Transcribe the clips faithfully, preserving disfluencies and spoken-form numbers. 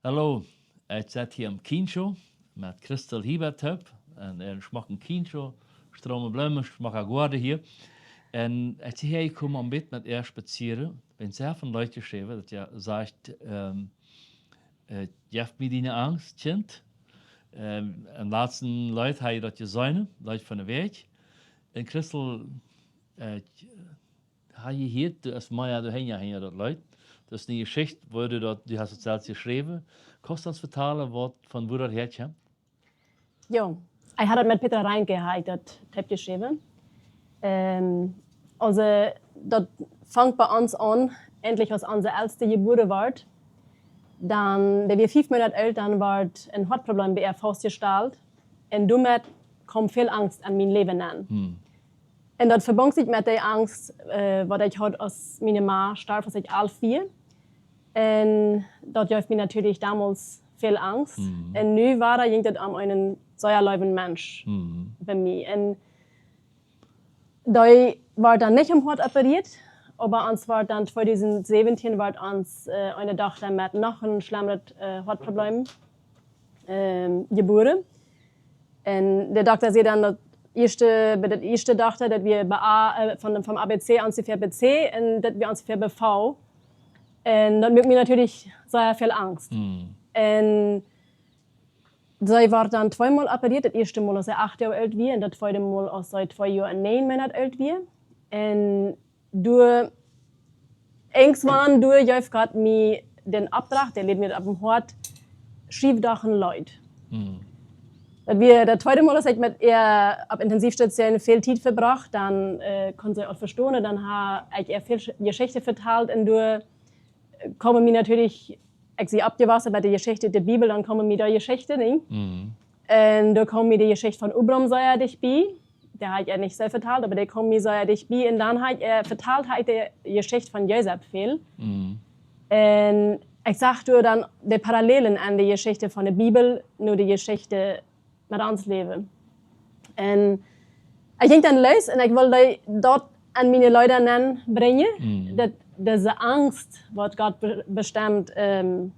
Hallo, ekj sit hia em Kincho met Christel Hiebert toop. En een schmocken Kincho, strome Bloomen, schmocka Goaden hia. En ekj sie hia jekomen om een bät met äa spazieren. Wan see haft een Leet jeschräwen, daut jo sajcht, ähm, äh, jeff mie diene Angst, Kjint. Ähm, em latsten Leet ha jie daut jeseenen, Leet von de Wäakj. En Christel, äh, ha jie hia, du hast mea, du hast hinja, hinja daut Leet. Daut es eene Jeschicht, woo du daut, du hast daut selfst jeschräwen. Kaust du ons vetalen, waut, von wua daut häakjemt? Jo, ekj ha daut met Petra Reinke, ha ekj daut Text jeschräwen. Ähm, aulsoo, daut funk bie ons aun, eejentlich aus onse Eltste jebuaren wort. Dan, dee wia fief Moonat oolt, dan wort een Hoatproblem bie äa faustjestalt. En doamet kjeem väl Angst en mien Läwen aun. Hm. En daut vebunk sikj met dee Angst, äh, waut ekj haud, aus miene Ma storf, aus ekj alf wia. En daut jeef mie natieedlich donmols väl Angst. Mhm. En nu wada jinkj daut om eenen sea leewen Mensch, mhm, bie mie. En dee wort dan nich aum Hoat operieet, oba ons wort dan tweedusent säwentieen wort ons, äh, eene Dochta met noch een schlemret, äh, Hoatproblem, ähm, jebuaren. En de Dokta säd dan, daut ieeschte, bie daut ieeschte Dochta, daut wia bie A, äh, von, vom A B C onjefäa bie C en daut wia onjefäa bie V. En daut muak mie natieedlich sea väl Angst. Mhm. En see wort dan tweemol operieet. Daut ieeschte Mol, aus see acht Joa oolt wia, en daut tweede Mol, aus see twee Joa en näajen Moonat oolt wia. En doa, irjentwan doa jeef Gott mie dän Opdrach, dee läd mie opp daut Hoat, schriew doch een Leet. Mhm. Daut wia daut tweede Mol, aus ekj met äa opp Intensivstation väl Tiet vebrocht, dan, äh, kunn see uk vestonen, dan ha ekj äa väl Jeschichten vetalt en doa kjeemen mie natieedlich, ekj sie oppjewossen met de Jeschicht ut de Bibel, dan kjeemen mie dee Jeschichten, nä? Mhm. En doa kjeem mie de Jeschicht von Abram sea dicht bie. Dee ha ekj nich selfst vetalt, oba dee kjeem mie sea dicht bie. En dan ha ekj, äh, vetalt ha ekj de Jeschicht von Josef väl. Mhm. En ekj sach doa dan de Parallelen aun de Jeschicht von de Bibel, no de Jeschicht met ons Läwen. En ekj jinkj dan loos en ekj wull dee, daut aun miene Leeda nenbrinjen, mhm, daut dise Angst, waut Gott be-, bestemmt, ähm,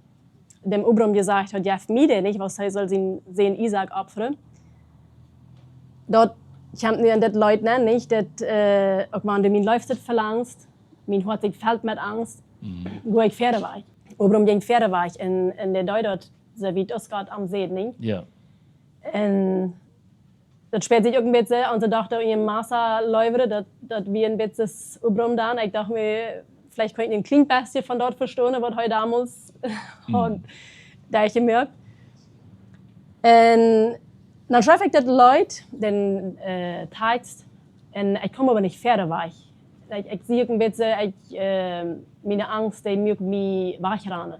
däm Abram jesajcht haud, jeff mie dee nich, wiels hee sull sienen Sän Isaak opfren. Daut kjemt nu en dit Leet nenn, nich? Daut, äh, uk wan du mien Leefstet velangst, mien Hoat sikj felt met Angst, mhm, go ekj wieda wajch. Abram jinkj wieda wajch en, en dee deed daut, soo wiet aus Gott am säd, nä? Jo. En daut spieed sikj uk een bät, onse Dochta un äa Massa leewren, daut, daut wia een bät soo aus Abram dan. Ekj docht mie, veleicht kaun ekj een kjlien bät von daut vestonen, waut hee donmols, hm, haud derchjemoakt. En dan schreef ekj daut Leet, dän, äh, Tekjst, en ekj kjeem oba nich wieda wajch. Ekj, ekj sie uk een bät, ekj, äh, miene Angst, dee muak mie wajchranen.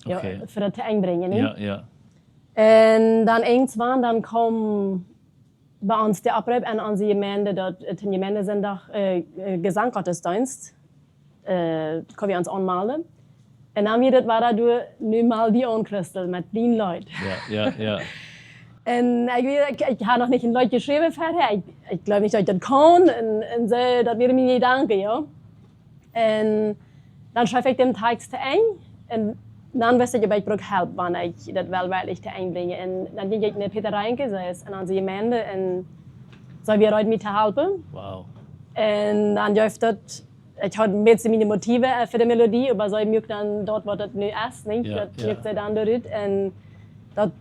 Jo, okay, fa daut to Enj brinjen, nä? Jo, jo. En dan irjentwan, dan kjeem bie ons de Oproop aun onse Jemeent, daut et een Jemeentesindach, äh, äh, Gesanggottesdeenst, äh, kunn wie ons aunmalen. En dan wia daut wada doa, nu mal die aun, Christel, met dien Leet. Jo, jo, jo. En ekj wia, ekj, ekj haud noch nich een Leet jeschräwen verhäa. Ekj, ekj jleew nich, daut ekj daut kaun. En, en soo, daut wieren miene Jedanken, jo. En dan schreef ekj dän Tekjst to Enj. En dan wist ekj, ekj bruck Help, wan ekj daut wull werkjlich to Enj brinjen. En dan jinkj ekj no Petra Reinke, see es en onse Jemeent, en see wia reed mie to halpen. Wow. En dan jeef daut, ekj haud een bät miene Motiven, äh, fa de Melodie, oba see muak dan daut, waut et nu es, nich? Jo, daut, jo, muak see dan doa rut. En daut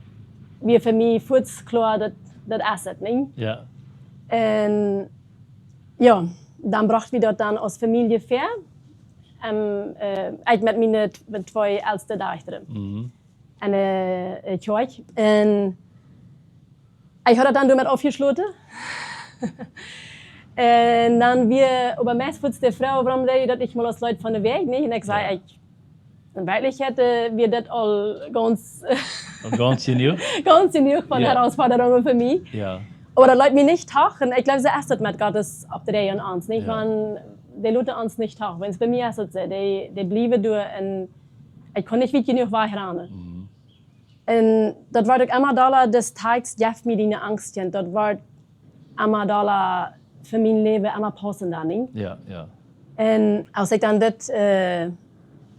wia fa mie fuaz kloa, daut, daut es et, nich? Jo. En jo, dan brocht wie daut dan aus Famielje väa. Ähm, äh, ekj met miene tw-, met twee elste Dochta. Mhm. En, äh, äh, Kjoakj. En ekj haud daut dan doamet aufjeschloten. En dan wia, oba meist fuaz de Froag, wuarom deed daut nich mol aus Leet von de Wäakj, nich? En ekj säd, jo, ekj, en Werkjlichkjeit, äh, wia daut aul gaunz, aul gaunz jenuach? Gaunz jenuach von, jo, Herausforderungen fa mie. Jo. Oba daut leet mie nich too. En ekj jleew, soo es daut met Gott sien Opptrakjen aun ons, nich? Jo. Wan, dee lot ons nich too. Wan et bie mie es, daut see, dee, dee bliewen doa en ekj kunn nich wiet jenuach wajchranen. Mhm. En daut wort uk emma dolla, daut Tekjst, jeff mie diene Angst, Kjint. Daut wort emma dolla fa mien Läwen, emma paussenda, nich? Jo, jo. En aus ekj dan dit, äh,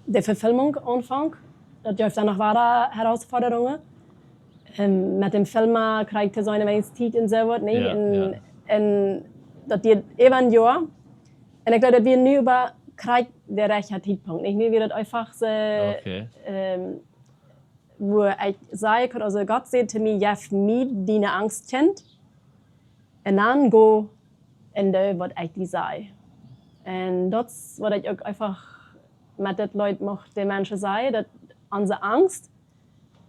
de Vefilmunk aunfunk, daut jeft dan noch wada Herausforderungen. Ähm, met däm Filma kjrieech ekj to seenen, wan ekj Tiet un soo waut, nä? Jo, un, jo. Un daut diet äwa een Joa. Un ekj jleew, daut wia nu oba krakjt de rajchta Tietpunkt, nä? Nu wia daut eefach soo, okay. Ähm, wua ekj säd, ekj haud, aulsoo Gott säd to mie: "Jeff mie diene Angst, Kjint, un dan go un doo waut ekj die saj." Un daut es waut ekj uk eefach met dit Leet mucht de Menschen sajen, daut onse Angst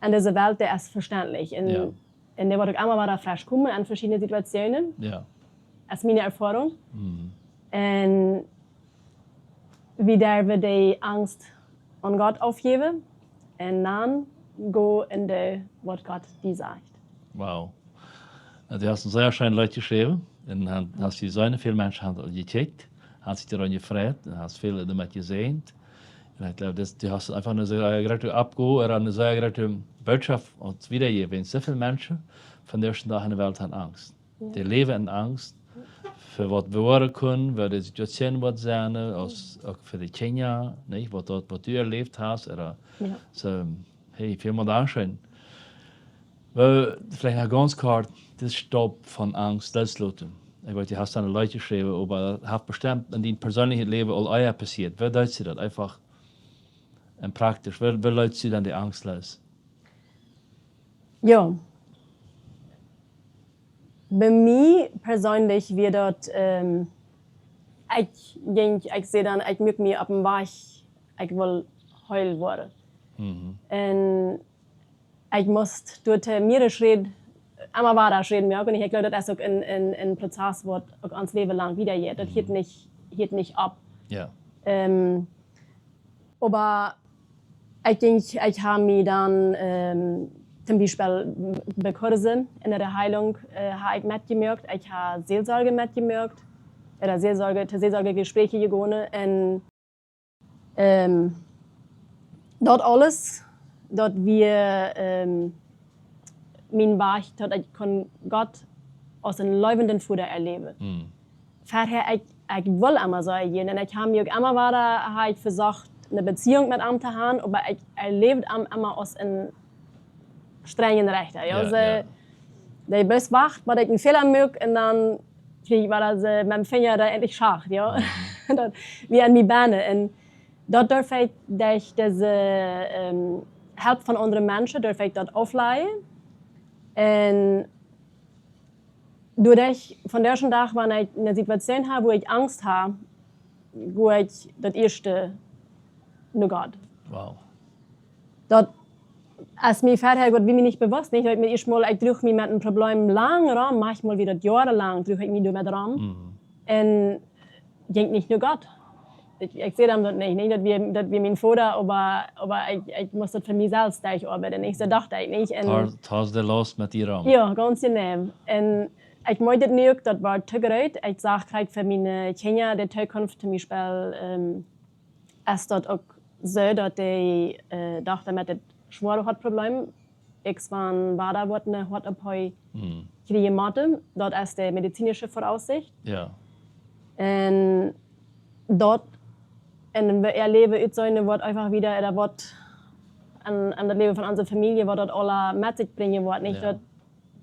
en dise Welt, dee es veständlich. Un, jo. Un dee woat uk emma wada fresch komen en veschiedne Situationen. Jo. Es miene Erfoarunk. Mhm. Un wie derwen de Angst aun Gott aufjäwen un dan go un doo waut Gott die sajcht. Wow. Na, du hast een sea scheen Leet jeschräwen. Un han-, hast du seenen, väl Menschen haben daut jekjikjt, haben sikj doaraun jefreit un hast väl doamet jesäajent. Un ekj jleew, daut, du hast eefach eene sea groote Oppgow ooda eene sea groote Bootschoft ons wiedajejäft, wiels soo väl Menschen vondoag dän Dach en de Welt haben Angst. Jo. Dee läwen en Angst fa waut woaren kunn, woo de Situation woat sennen, aus uk fa de Kjinja, nich? Waut daut, waut du erläft hast, ooda jo. Soo, hey, välmol Dankscheen. Well, veleicht noch gaunz kort, dise Staup von Angst lossloten. Ekj weet, du hast doa een Leet jeschräwen, oba daut haft bestemt en dien perseenlichet Läwen aul ea passieet. Woo deist du daut? Eefach un praktisch. Woo, woo leetst du dan de Angst loss? Jo. Bie mie perseenlich wia daut, ähm, ekj jinkj, ekj säd dan, ekj muak mie opp dän Wajch, ekj well heel woaren. Mhm. Un ekj must doa to mea Schrett, emma wada Schrett moaken. Un ekj jleew, daut es uk een, een, een Prozess, waut uk ons Läwen lang wiedajeit. Daut, mhm, hieet nich, hieet nich opp. Jo. Ähm, oba ekj denkj, ekj hab mie dan, ähm, toom Biespel bie Kursen en de Heilunk, äh, hab ekj metjemoakt. Ekj hab Seelsorge metjemoakt. Ooda Seelsorge, to Seelsorgegespräche jegonen. Un ähm, daut aules, daut wia, ähm, mien Wajch, daut ekj kunn Gott aus een leewenda Voda erläwen. Mhm. Verhäa, ekj, ekj wull emma soo gonen. Un ekj hab mie uk emma wada, hab ekj vesocht, eene Beziehung met am to haben, oba ekj erläwd am emma aus een strenjen Rechta, jo. Jo, soo, jo. Dee bloos wacht, waut ekj een Fäla moak, un dan kjrieech ekj wada soo met dän Finja doa endlich Schacht, jo. Mhm. Daut wia en mie bennen. Un daut durf ekj derch dise, ähm, Help von aundre Menschen, durf ekj daut auflajen. Un doaderch, vondoag dän Dach, wan ekj eene Situation hab, wua ekj Angst hab, go ekj daut ieeschte no Gott. Wow. Daut es mie verhäa, Gott, wia mie nich bewusst, nich? Daut ekj mie ieescht mol, ekj druach mie met een Problem lang rom, maunchmol wia daut joarenlang, druach ekj mie doamet rom. Mhm. Un jinkj nich no Gott. Ekj, ekj säd am daut nich, nich? Daut wia, daut wia mien Voda, oba, oba ekj, ekj must daut fa mie selfst derchoabeiden, nich? Soo docht ekj, nich? Un daut, daut es de Laust met die rom. Jo, gaunz jeneiw. Un ekj moakj daut nu uk, daut wia too groot. Ekj sach krakjt fa miene Kjinja de Zukunft, toom Biespel, ähm, es daut uk soo, daut dee, äh, Dochta met daut schwoare Hoatproblem, ekj wan wada woat eene Hoat-O P, mhm, kjrieen motten, daut es de medizinische Voraussicht. Jo. Un daut, un wie erläwen uk soo een, waut eefach wada, ooda waut aun, aun daut Läwen von onse Famielje, waut daut aules met sikj brinjen woat, nich? Jo. Daut,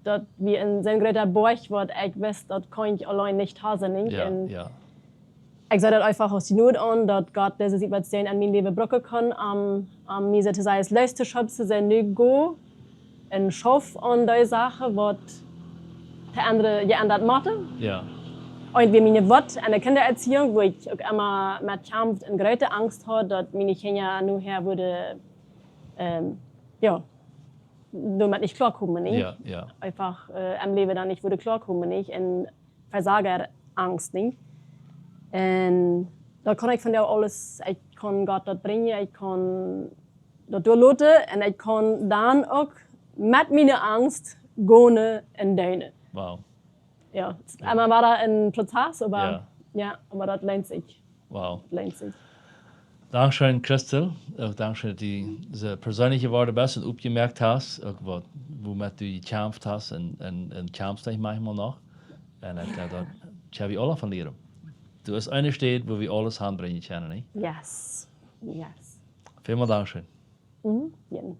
daut wia een soo groota Boajch, waut ekj wist, daut kunn ekj auleen nich droagen, nich? Jo, un jo. Ekj sach daut eefach aus Jnod aun, daut Gott dise Situation en mien Läwen brucken kunn, om, om mie soo to sajen, loos to schubsen, soo nu go un schauf aun dee Sachen, waut to endren, jeendat motten. Jo. Un wia miene Wut en de Kinjaerziehunk, wua ekj uk emma met kjamft un groote Angst haud, daut miene Kjinja nohäa wudden, ähm, jo, doamet nich kloakomen, nich? Jo, jo. Eefach, äh, em Läwen dan nich wudden kloakomen, nich? Un Versagerangst, nich? Un daut kunn ekj vondoag aules, ekj kunn Gott daut brinjen, ekj kunn daut doa loten un ekj kunn dan uk met miene Angst gonen un doonen. Wow. Jo, et es, jo, emma wada een Prozess, oba, jo, jo, oba daut loont sikj. Wow. Loont sikj. Dankscheen, Christel. Uk dankscheen, daut du soo perseenlich jeworden best un opjemoakt hast, uk waut, woomet du jekjamft hast un, un, un kjamfst maunchmol noch. Un ekj jleew, daut kjenn wie aule von lieren. Daut es eene Städ, wua wie aules hanbrinjen kjennen, nich? Yes. Yes. Välmol dankscheen. Mhm. Bien.